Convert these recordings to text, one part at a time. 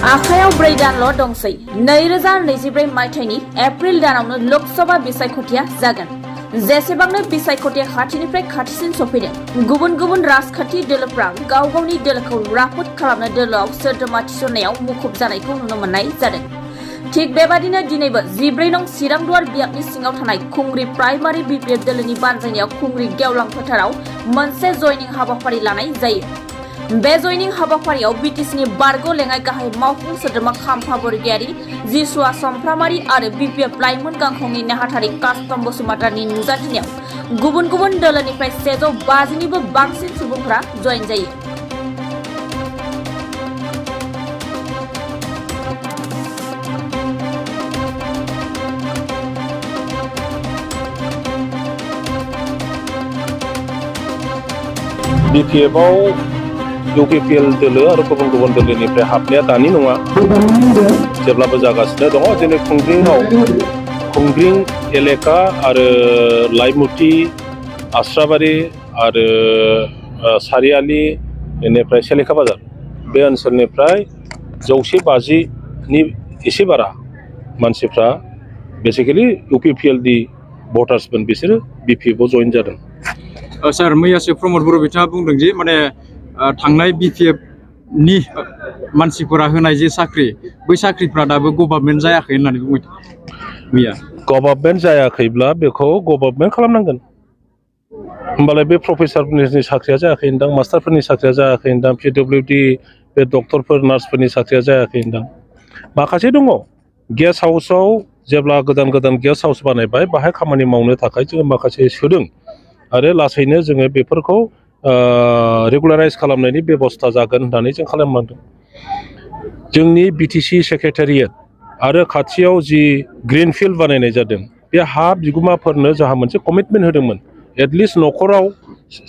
आखायाव 4 दानल' दंसै 2024 मायथाइनि एप्रिल दानावनो लोकसभा बिसायख'थिया जागोन। जेसेबांनो बिसायख'थिया खाथिनिफ्राय खाथिसिन सफैदों गुबुन गुबुन राजखान्थि दोलोफ्रा गाव गावनि दोलोखौ राफोद खालामनो दोलोआव सोद्रोमा थिसननायाव मुखुब जानायखौ नुनो मोननाय जादों। थिग बेबादिनो दिनैबो 14 नं चिरांदुवार बियाबनि सिङाव थानाय खुंग्रि प्राइमारि बिपिएफ दोलोनि बानजायनायाव खुंग्रि गेवलां फोथाराव मोनसे जयनिं हाबाफारि लानाय जायो। बे जयनिं हाबाफारियाव बिटिसिनि बारग' लेङाइ गाहाय मावफुं सोद्रोमा खाम्फा बरगयारि, जिसुआ समफ्रामारि आरो बिपिएफ लाइमोन गांखंनि नेहाथारि कास्टम बसुमतारिनि नुजाथिनायाव गुबुन गुबुन दोलोनिफ्राय 150निबो बांसिन सुबुंफोरा जयेन जायो। बिपिएफआव इउपिपिएल दोलो आरो गुबुन गुबुन दोलोनिफ्राय हाबनाया दानि नङा, जेब्लाबो जागासिनो दङ। दिनै खुंग्रिं एलेका आरो लाइमुथि, आस्राबारि आरो सारियालि, बेनिफ्राय सेलेखा बाजार बे ओनसोलनिफ्राय 150नि एसे बारा मानसिफ्रा बेसिकेलि इउपिपिएलनि भटार्समोन, बिसोरो बिपिएफआव जयेन जादों। सार, मैयासो प्रमद बर' बिथाङा बुंदों जे माने थांनाय बिपिएफनि मानसिफोरा होनाय जे साख्रि, बै साख्रिफ्रा दाबो गभर्नमेन्ट जायाखै होननानै बुंदों मैया। गभर्नमेन्ट जायाखैब्ला बेखौ गभर्नमेन्ट खालामनांगोन। होमबालाय बे प्रफेसारफोरनि साख्रिया जायाखै होनदां, मास्टारफोरनि साख्रिया जायाखै होनदां, पिडब्लिउडि बे डक्टरफोर नार्सफोरनि साख्रिया जायाखै होनदां। माखासे दङ। गेस्ट हाउसआव जेब्ला गोदान गोदान गेस्ट हाउस बानायबाय, बाहाय खामानि मावनो थाखाय जोङो माखासे सोदों आरो लासैनो जोङो बेफोरखौ रेगुलाराइज खालामनायनि बेबस्था जागोन होननानै जों खालामलांदों। जोंनि बिटिसि सेक्रेटारियेट आरो खाथियाव जि ग्रिनफिल्ड बानायनाय जादों, बे हा बिगुमाफोरनो जोंहा मोनसे कमिटमेन्ट होदोंमोन, एटलिस्ट न'खराव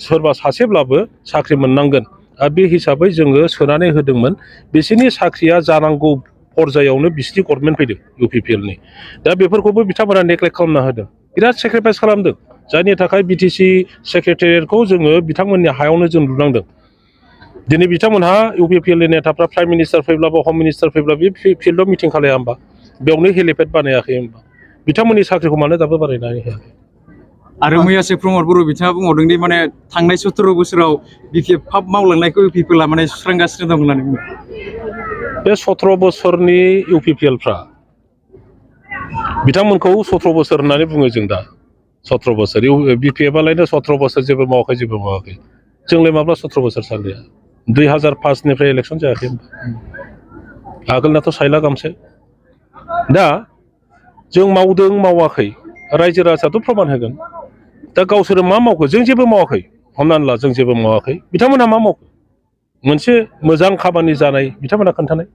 सोरबा सासेब्लाबो साख्रि मोननांगोन। आरो बे हिसाबै जोङो सोनानै होदोंमोन। बिसोरनि साख्रिया जानांगौ पर्यायावनो बिसिनि गभर्नमेन्ट फैदों इउपिपिएलनि। दा बेफोरखौबो बिथांमोना नेग्लेक्ट खालामना होदों, बिराद सेक्रिफाइस खालामदों, जायनि थाखाय बिटिसि सेक्रेटारियेटखौ जोङो बिथांमोननि हायावनो जों लुनांदों। दिनै बिथांमोनहा इउपिपिएलनि नेताफ्रा प्राइम मिनिस्टार फैब्लाबो हम मिनिस्टार फैब्ला बे फिल्डआव मिटिं खालाया होमबा, बेयावनो हेलिपेड बानायाखै होमबा, बिथांमोननि साख्रिखौ मानो दाबो बानायनानै होयाखै? आरो मैयासो प्रमद बर' बिथाङा बुंबावदों दि माने थांनाय 17 बोसोराव बिपिएफ फाब मावलांनायखौ इउपिपिएलआ माने सुस्रांगासिनो दं होननानै बुङो। बे 17 बोसोरनि इउपिपिएलफ्रा बिथांमोनखौ 17 बोसोर होननानै बुङो जों दा। 17 बोसोर बिपिएफआलायनो 17 बोसोर जेबो मावाखै। जोंलाय माब्ला 17 बोसोर सानलिया? 2005निफ्राय इलेक्सन जायाखै होनबा, आगोलनाथ' सायला गामसे। दा जों मावदों मावाखै, रायजो राजायाथ' प्रमान होगोन। दा गावसोरो मा मावखो? जों जेबो मावाखै। हमनानै ला जों जेबो मावाखै, बिथांमोनहा मा मावखो? मोनसे मोजां खामानि जानाय बिथांमोना खोन्थानाय,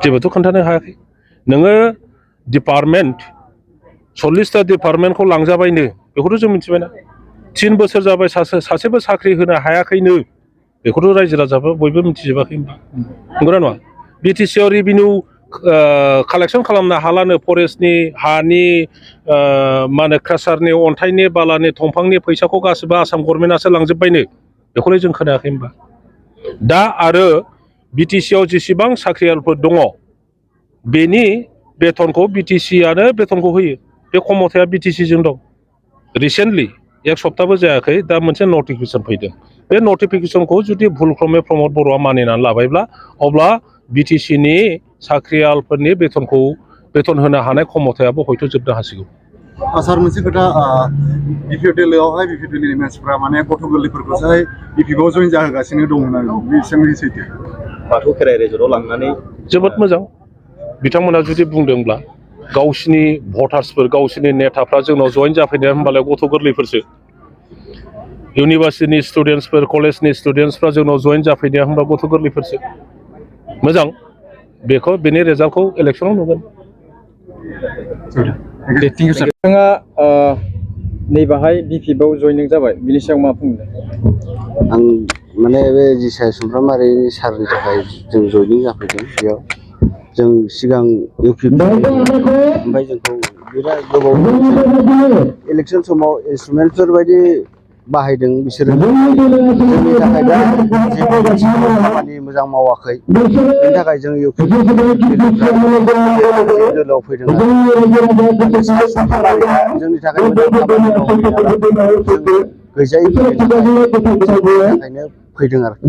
जेबोथ' खोन्थानो हायाखै। नोङो डिपार्टमेन्ट 40टा डिपार्टमेन्टखौ लांजाबायनो, बेखौथ' जों मिथिबायना। 3 बोसोर जाबाय सासेबो साख्रि होनो हायाखैनो, बेखौथ' रायजो राजाबो बयबो मिथिजोबाखै होनबा, नंगौना नङा? बिटिसिआव रेभिनिउ कालेक्सन खालामनो हालानो, फरेस्टनि हानि मा होनो क्रासारनि, अन्थाइनि, बालानि, दंफांनि फैसाखौ गासिबो आसाम गभर्नमेन्टआसो लांजोब्बायनो, बेखौलाय जों खोनायाखै होनबा। दा आरो बिटिसिआव जेसेबां साख्रियालफोर दङ, बेनि बेथनखौ बिटिसिआनो बेथनखौ होयो। बे खमथाया बिटिसिजों दं। रिसेन्टलि 1 सप्ताहबो जायाखै, दा मोनसे नटिफिकेसन फैदों। बे नटिफिकेसनखौ जुदि भुलक्रमे प्रमद बर'आ मानिनानै लाबायब्ला, अब्ला बिटिसिनि साख्रियालफोरनि बेथन होनो हानाय खमथायाबो हयथ' जोबनो हासिगौ। सार, मोनसे खोथा, बिपिएफ दोलोआवहाय बिपिएफ दोलोनि मानसिफ्रा माने गथ' गोरलैफोरखौहाय बिपिएफआव जयेन जाहोगासिनो दं होननानै बेसेबां सैथो? बाथौ खेराइ रेजर्टआव लांनानै जोबोद मोजां। बिथांमोना जुदि बुंदोंब्ला गावसिनि भटार्सफोर, गावसिनि नेताफ्रा जोंनाव जयेन जाफैनाया होमबालाय गथ' गोरलैफोरसो। इउनिभार्सिटिनि स्टुडेन्टसफोर, कलेजनि स्टुडेन्टसफ्रा जोंनाव जयेन जाफैनाया होमबा गथ' गोरलैफोरसो। मोजां, बेनि रिजाल्टखौ इलेक्सनाव नुगोन। नोंथाङा नैबाहाय बिपिएफआव जयनिं जाबाय, बिनि सायाव मा बुंदों? आं माने बे जिसाय सुमफ्रामारि सारनि थाखाय जों जयनिं जाफैदों। बेयाव जों सिगां इउपिपिएल ओमफ्राय जोंखौ बिराद गोबाव इलेक्सन समाव इन्सट्रुमेन्टफोर बायदि बाहायदों बिसोरो जोंनि थाखाय दा जेबो खामानि मोजां मावाखै बेनि थाखाय जों दोलोआव फैदों जोंनि थाखाय मोजां खामानि मावहैयो नालाय जों गैजायैनि थाखायनो फैदों आरोखि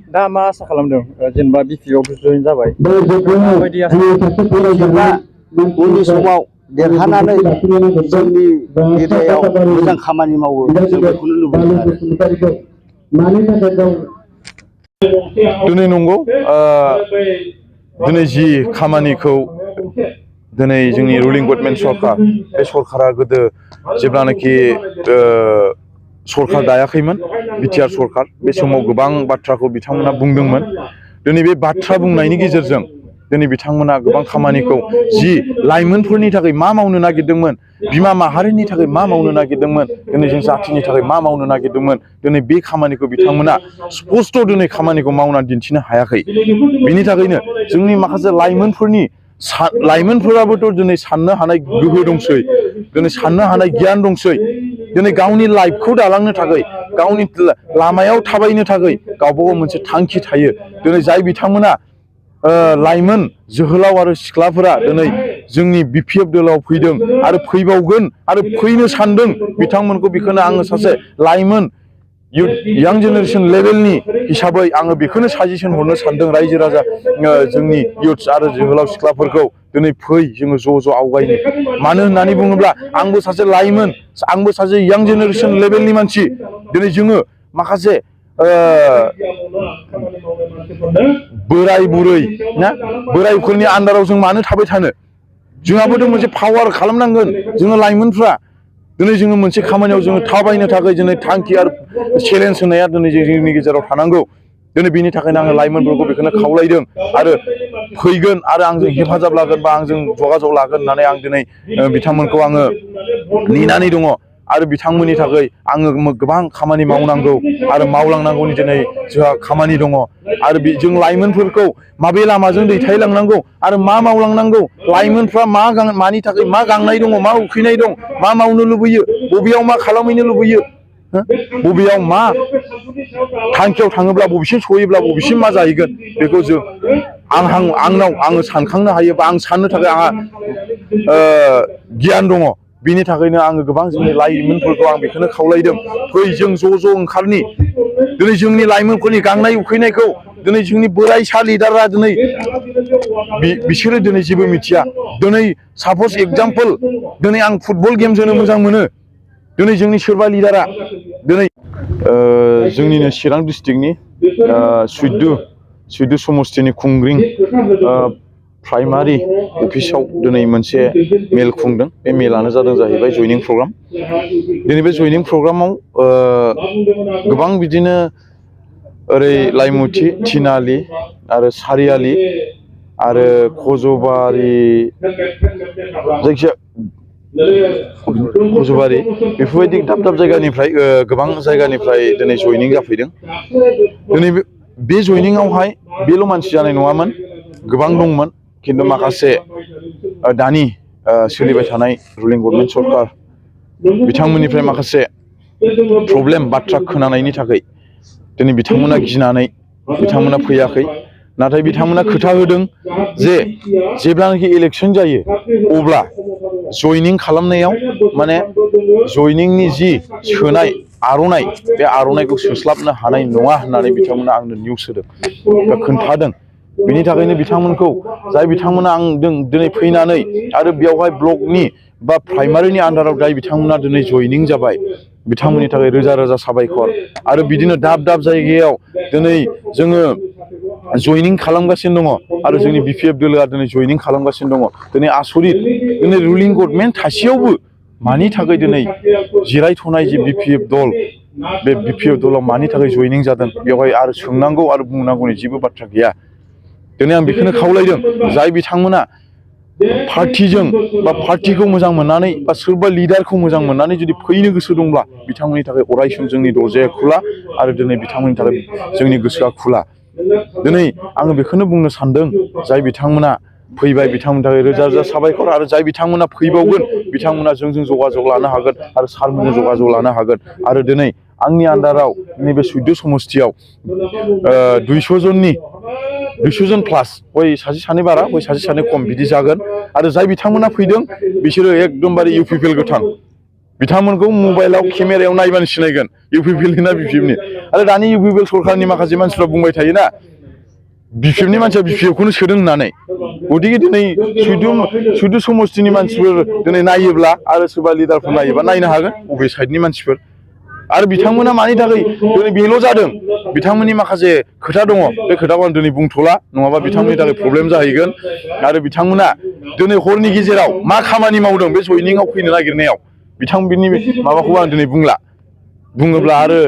दा मा आसा खालामदों जेनेबा बिपिआव जयेन जाबाय माबायदि आसा उननि समाव देरहानानै जोंनि एरियायाव मोजां खामानि मावो जों बेखौनो लुबैदों आरो दिनै नंगौ दिनै जि खामानिखौ दिनै जोंनि रुलिं गभर्नमेन्ट सरकार बे सरकारा गोदो जेब्लानाखि सरकार दायाखैमोन बिटिआर सरकार बे समाव गोबां बाथ्राखौ बिथांमोना बुंदोंमोन दिनै बे बाथ्रा बुंनायनि गेजेरजों दिनै बिथांमोना गोबां खामानिखौ जि लाइमोनफोरनि थाखाय मा मावनो नागिरदोंमोन बिमा माहारिनि थाखाय मा मावनो नागिरदोंमोन दिनै जों जाथिनि थाखाय मा मावनो नागिरदोंमोन दिनै बे खामानिखौ बिथांमोना स्पष्ट दिनै खामानिखौ मावनानै दिन्थिनो हायाखै बिनि थाखायनो जोंनि माखासे लाइमोनफोराबोथ' दिनै साननो हानाय गोहो दंसै दिनै साननो हानाय गियान दंसै दिनै गावनि लाइफखौ दालांनो थाखाय गावनि लामायाव थाबायनो थाखाय गावबा गाव मोनसे थांखि थायो दिनै जाय बिथांमोना लाइमोन जोहोलाव आरो सिख्लाफोरा दिनै जोंनि बिपिएफ दोलोआव फैदों आरो फैबावगोन आरो फैनो सानदों बिथांमोनखौ बेखौनो आङो सासे लाइमोन यां जेनेरेसन लेभेलनि हिसाबै आङो बेखौनो साजेसन हरनो सानदों रायजो राजा जोंनि इयुथ्स आरो जोहोलाव सिख्लाफोरखौ दिनै फै जोङो ज' ज' आवगायनो मानो होननानै बुङोब्ला आंबो सासे लाइमोन आंबो सासे यां जेनेरेसन लेभेलनि मानसि दिनै जोङो माखासे बोराय बुरै ना बोरायफोरनि आन्दाराव जों मानो थाबाय थानो जोंहाबोथ' मोनसे पावार खालामनांगोन जोङो लाइमोनफ्रा दिनै जोङो मोनसे खामानियाव जोङो थाबायनो थाखाय दिनै थांखि आरो चेलेन्ज होनाया दिनै जोंनि गेजेराव थानांगौ दिनै बिनि थाखायनो आङो लाइमोनफोरखौ बेखौनो खावलायदों आरो फैगोन आरो आंजों हेफाजाब लागोन बा आंजों जगाजग लागोन होननानै आं दिनै बिथांमोनखौ आङो नेनानै दङ आरो बिथांमोननि थाखाय आङो गोबां खामानि मावनांगौ आरो मावलांनांगौनि दिनै जोंहा खामानि दङ आरो जों लाइमोनफोरखौ माबे लामाजों दैथायलांनांगौ आरो मा मावलांनांगौ लाइमोनफ्रा मानि थाखाय मा गांनाय दङ मा उखैनाय दं मा मावनो लुबैयो बबेयाव मा खालामहैनो लुबैयो बबेयाव मा थांखियाव थाङोब्ला बबेसिम सहैयोब्ला बबेसिम मा जाहैगोन बेखौ जों आङो सानखांनो हायो बा आं साननो थाखाय आंहा गियान दङ बिनि थाखायनो आङो गोबां जोंनि लाइमोनफोरखौ आं बेखौनो खावलायदों फै जों ज' ज' ओंखारनि दिनै जोंनि लाइमोनफोरनि गांनाय उखैनायखौ दिनै जोंनि बोराइसा लिडारआ दिनै बिसोरो दिनै जेबो मिथिया दिनै सापज एगजामपोल दिनै आं फुटबल गेम जोनो मोजां मोनो दिनै जोंनि सोरबा लिडारा दिनै जोंनिनो चिरां डिस्ट्रिक्टनि सुइद्दु समस्तिनि खुंग्रिं प्राइमारि अफिसाव दिनै मोनसे मेल खुंदों बे मेलानो जादों जाहैबाय जयनिं प्रग्राम दिनै बे जयनिं प्रग्रामाव गोबां बिदिनो ओरै लाइमुथि थिनालि आरो सारियालि आरो खजबारि जायखिया खजबारि बेफोरबायदि दाब दाब जायगानिफ्राय गोबां जायगानिफ्राय दिनै जयनिं जाफैदों दिनै बे जयनिंआवहाय बेल' मानसि जानाय नङामोन गोबां दंमोन खिन्थु माखासे दानि सोलिबाय थानाय रुलिं गभर्नमेन्ट सरकार बिथांमोननिफ्राय माखासे प्रब्लेम बाथ्रा खोनानायनि थाखाय दिनै बिथांमोना गिनानै बिथांमोना फैयाखै नाथाय बिथांमोना खोथा होदों जे जेब्लानाखि इलेक्सन जायो अब्ला जयनिं खालामनायाव माने जयनिंनि जि सोनाय आर'नाइ बे आर'नाइखौ सोस्लाबनो हानाय नङा होननानै बिथांमोना आंनो निउस होदों बा खोन्थादों बिनि थाखायनो बिथांमोनखौ जाय बिथांमोना आं दिनै फैनानै आरो बेयावहाय ब्लकनि बा प्राइमारिनि आन्दाराव जाय बिथांमोना दिनै जयनिं जाबाय बिथांमोननि थाखाय रोजा रोजा साबायखर आरो बिदिनो दाब दाब जायगायाव दिनै जोङो जयनिं खालामगासिनो दङ आरो जोंनि बिपिएफ दोलोआ दिनै जयनिं खालामगासिनो दङ दिनै आसरित दिनै रुलिं गभर्नमेन्ट थासेयावबो मानि थाखाय दिनै जिरायथ'नाय जि बिपिएफ दल बे बिपिएफ दलाव मानि थाखाय जयनिं जादों बेवहाय आरो सोंनांगौ आरो बुंनांगौनि जेबो बाथ्रा गैया दिनै आं बेखौनो खावलायदों जाय बिथांमोना पार्टिजों बा पार्टिखौ मोजां मोननानै बा सोरबा लिडारखौ मोजां मोननानै जुदि फैनो गोसो दंब्ला बिथांमोननि थाखाय अरायसम जोंनि दरजाया खुला आरो दिनै बिथांमोननि थाखाय जोंनि गोसोआ खुला दिनै आङो बेखौनो बुंनो सानदों जाय बिथांमोना फैबाय बिथांमोननि थाखाय रोजा रोजा साबायखर आरो जाय बिथांमोना फैबावगोन बिथांमोना जोंजों जगाजग लानो हागोन आरो सारमोनजों जगाजग लानो हागोन आरो दिनै आंनि आन्दाराव नैबे 14 समस्थियाव 200 जन प्लास हय सासे सानै बारा हय सासे सानै खम बिदि जागोन आरो जाय बिथांमोना फैदों बिसोरो एकदमबारे इउपिपिएल गोथां बिथांमोनखौ मबाइलाव केमेरायाव नायबानो सिनायगोन इउपिपिएलनि ना बिपिएफनि आरो दानि इउपिपिएल सरकारनि माखासे मानसिफ्रा बुंबाय थायोना बिपिएफनि मानसिया बिपिएफखौनो सोदों होननानै गतिके दिनै 14 समस्थिनि मानसिफोर दिनै नायोब्ला आरो सोरबा लिडारफोर नायोबा नायनो हागोन बबे साइडनि मानसिफोर आरो बिथांमोना मानि थाखाय दिनै बेल' जादों बिथांमोननि माखासे खोथा दङ बे खोथाखौ आं दिनै बुंथ'ला नङाबा बिथांमोननि थाखाय प्रब्लेम जाहैगोन आरो बिथांमोना दिनै हरनि गेजेराव मा खामानि मावदों बे जयनिंआव फैनो नागिरनायाव बिथांमोननि माबाखौ आं दिनै बुंला बुङोब्ला आरो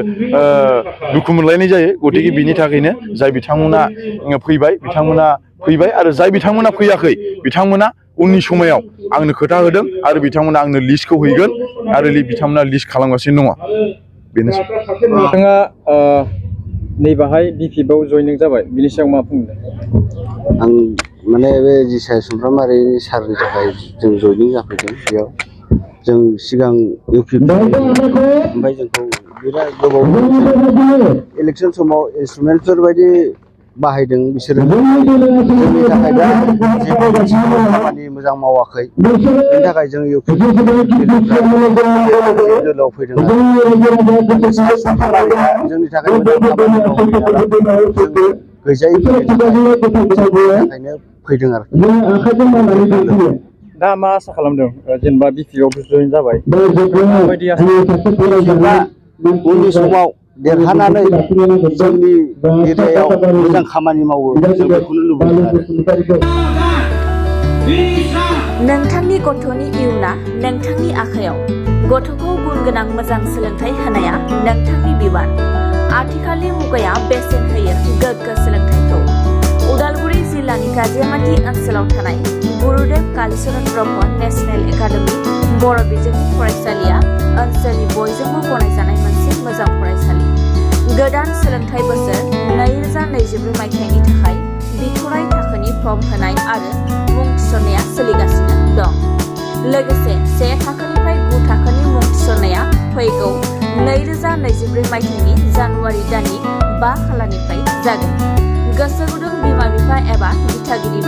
दुखु मोनलायनाय जायो गतिके बिनि थाखायनो जाय बिथांमोना फैबाय आरो जाय बिथांमोना फैयाखै बिथांमोना उननि समायाव आंनो खोथा होदों आरो बिथांमोना आंनो लिस्टखौ हैगोन आरो बिथांमोना लिस्ट खालामगासिनो दङ बेनोसै नोंथाङा नैबाहाय बिपिएफआव जयनिं जाबाय बिनि सायाव मा बुंदों आं माने बे जिसाय सुमफ्रामारिनि सारनि थाखाय जों जयनिं जाफैदों बेयाव जों सिगां इउपिपिएल ओमफ्राय जोंखौ बिराद गोबाव इलेक्सन समाव इन्सट्रुमेन्टफोर बायदि बाहायदों बिसोरो जोंनि थाखाय दा जेबो खामानि मोजां मावाखै बेनि थाखाय जों इउपिपिएलआव फैदों जोंनि थाखाय मोजां खामानि मावो जों गैजायैफोरनि थाखायनो फैदों आरोखि दा मा आसा खालामदों जेनेबा बिपिएफआव जयेन जाबाय माबायदि आसा उननि समाव देरहानानै जोंनि एरियायाव मोजां खामानि मावो जों बेखौनो लुबैदों आरो नोंथांनि गथ'नि इयुना नोंथांनि आखायाव गथ'खौ गुन गोनां मोजां सोलोंथाइ होनाया नोंथांनि बिबान आथिखालनि मुगाया बेसेन होयो गोग्गो सोलोंथाइखौ उदालगुरि जिल्लानि गाजियामाटी ओनसोलाव थानाय गुरुदेव कालीचरण ब्रह्म नेशनेल एकाडेमी बर' बिजोंनि फरायसालिया ओनसोलनि बयजोंबो गनायजानाय मोनसे मोजां फरायसालि गोदान सोलोंथाइ बोसोर 2024 मायथाइनि थाखाय बिथराइ थाखोनि फर्म होनाय आरो मुं थिसननाया सोलिगासिनो दं लोगोसे 1 थाखोनिफ्राय 9 थाखोनि मुं थिसननाया फैगौ 2024 मायथाइनि जानुवारि दाननि 5 खालारनिफ्राय जागोन गोसो गुदुं बिमा बिफा एबा दिथागिरि